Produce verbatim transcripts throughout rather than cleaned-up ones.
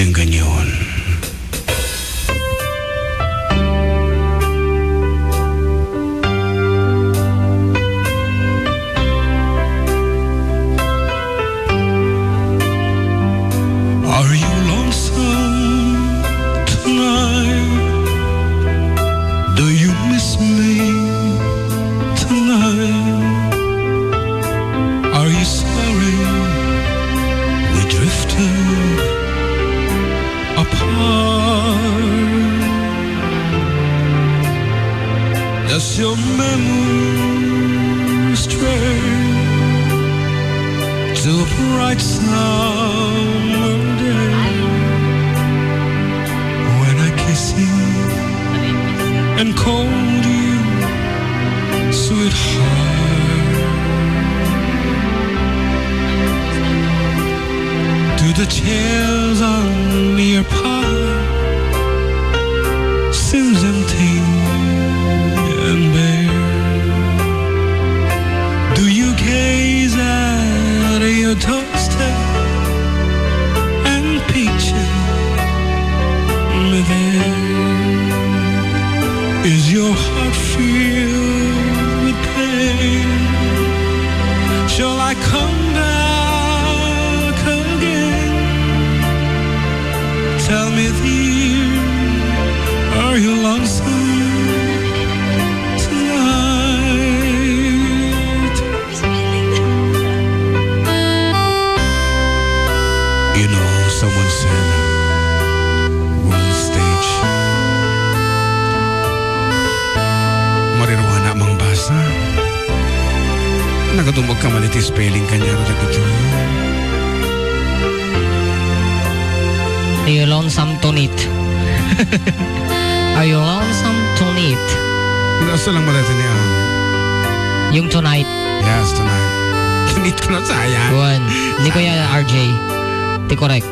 Engganyon. Are you lonesome tonight? Do you miss me tonight? Are you sorry we drifted apart? Does your memory stray to a bright summer day when I kiss you and call you sweetheart? Do the chairs on your parlor seems empty and bare? Do you gaze at your doorstep and picture me there? Is your heart filled with pain? Shall I come back again? Tell me, dear, are you lonesome tonight? You know, someone said, "World stage." Mariruana mangbasa. Nakadumog ka man iti spelling kaniaro dagitoy. Are you lonesome tonight? Are you lonesome tonight? Nasa lang mo dati niya? Yung tonight. Yes, tonight. Tonight ko na saya. Kuwan. Ni Kuya R J. Ti correct.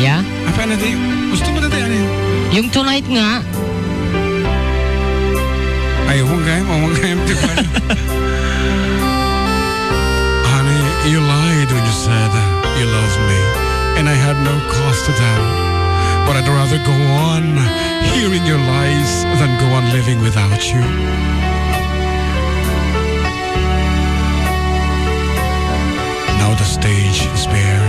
Yeah? Apa na di? Gusto mo na tayo, ano yun? Yung tonight nga. Ay, huwag kayo, huwag kayo, di ba? Honey, you lied when you said you loved me, and I had no cause to doubt. But I'd rather go on hearing your lies than go on living without you. Now the stage is bare.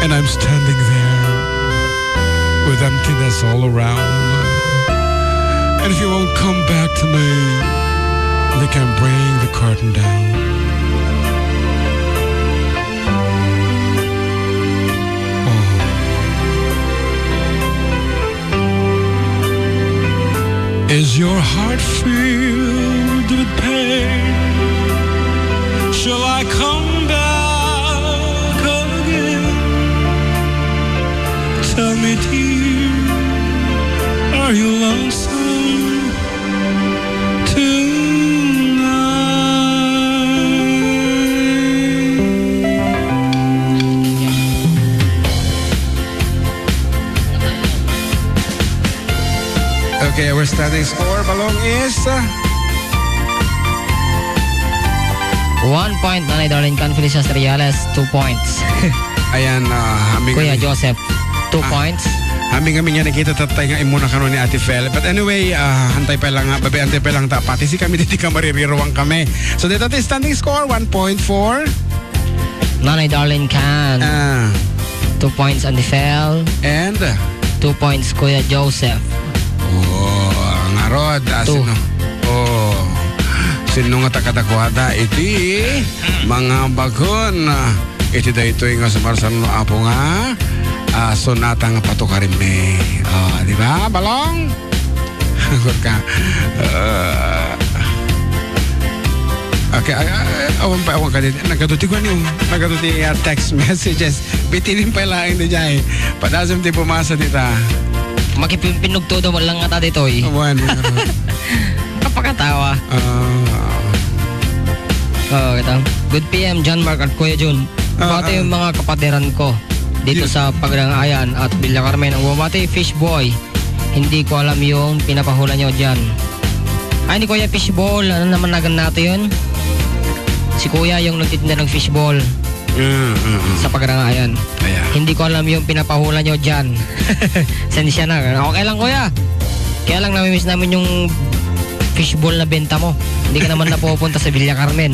And I'm standing there with emptiness all around. And if you won't come back to me, they can bring the curtain down. Oh. Is your heart filled with pain? Shall I come back again? Tell me, dear, are you lonesome tonight? Okay, our standing score, Balong, is, uh, One point, Nanay Darlene Can, Felicias Reales, two points. Ayan, uh, haming Kuya Joseph, two Ah, points. Haming-haming nga nakita tatay nga imuna kano ni Ate Fel. But anyway, uh, antay pa lang nga, babe, antay pa lang ta. Pati si kami, didi ka maririruang kami. So, dito ti standing score, one point four. Nanay Darlene Can. Ah. Two points, Auntie Fel. And? Two points, Kuya Joseph. Oh, ngarod, ah, Two. sino? Oh. Sino nga takadakwada? Iti mga bakun. Ah, iti daytoy nga sumarsaruno, Apo, nga, ah, sonata nga patukarimmi. Ah, di ba, Balong? Agor ka. Ah. Okay, ay, ay, ay, awan pa, awan ka din. Nagaduti ko niyo. Nagaduti, ah, text messages. Bitinin pa lang ni Jai. Padasem ti pumasa dita. Makipinpinugto daw lang nga ta ditoy. Awan, awan. Kapakatawa. Ah. Oo, kita. Good P M, John Mark at Kuya Jun. Ah, Bati ah. yung mga kapatiran ko dito Yun. sa Pagrangayan at Villa Carmen. Ang bumati, Fishboy. Hindi ko alam yung pinapahula nyo dyan. Ay, ni Kuya Fishball. Ano naman nagan natin yun? Si Kuya yung nagtitinda ng fishball Mm, mm, mm. sa Pagrangayan. Ayan. Hindi ko alam yung pinapahula nyo dyan. Sensya na. Okay lang, Kuya. Kaya lang, namimiss namin yung fishball na benta mo. Hindi ka naman napupunta sa Villa Carmen.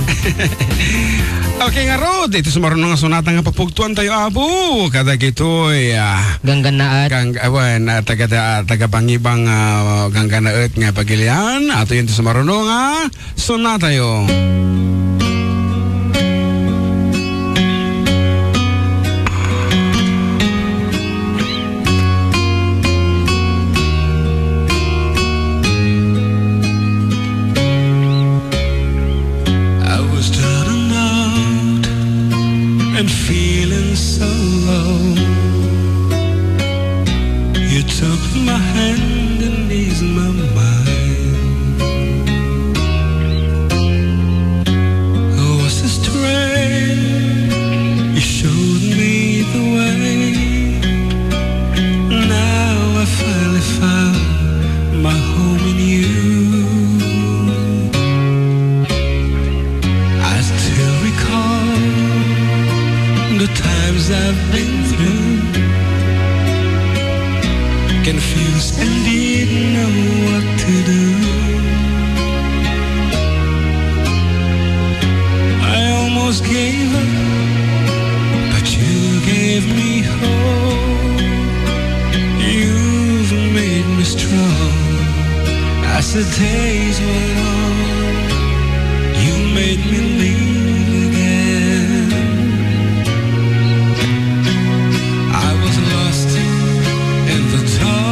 Okay, ngarud, iti sumaruno nga sonata nga papugtuan tayo, Apo. Kadagitoy, ah, Ganggannaat. Gang-, awan, ah, taga, taga Bangibang, ah, Ganggannaat nga pagilian. Ato yung sumaruno nga sonata tayo. I was down and out and feeling so low. You took my hand and eased my mind. I was astray. You showed me the way. Now I finally found my home in you. I still recall the times I've been through, confused and didn't know what to do. I almost gave up, but you gave me hope. You've made me strong as the days went on. You made me live again. I was lost in the dark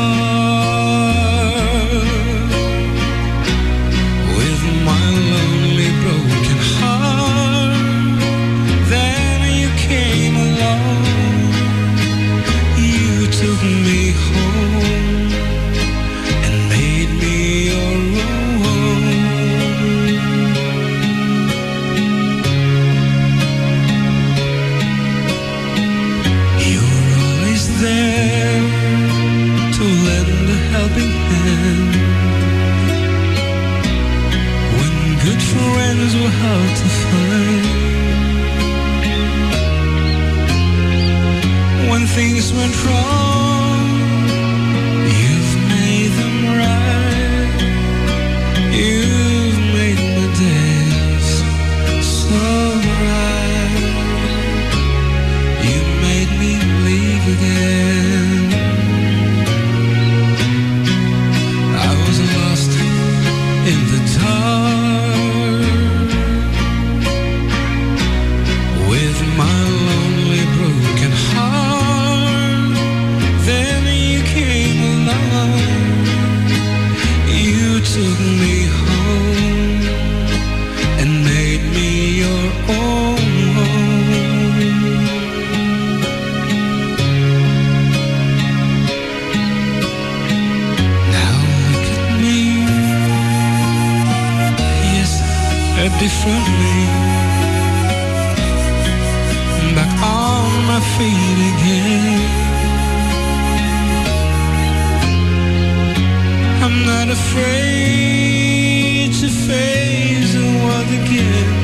with my lonely, broken heart. Then you came along, you took me home and made me your own. You're always there to lend a helping hand when good friends were hard to find. When things went wrong, you've made them right. You've made my days so bright. You made me believe again. I was lost in the dark with my lonely, broken heart. Then you came along. You took me home and made me your own. Now look at me. Yes, a different me. Back on my feet again. I'm not afraid to face the world again.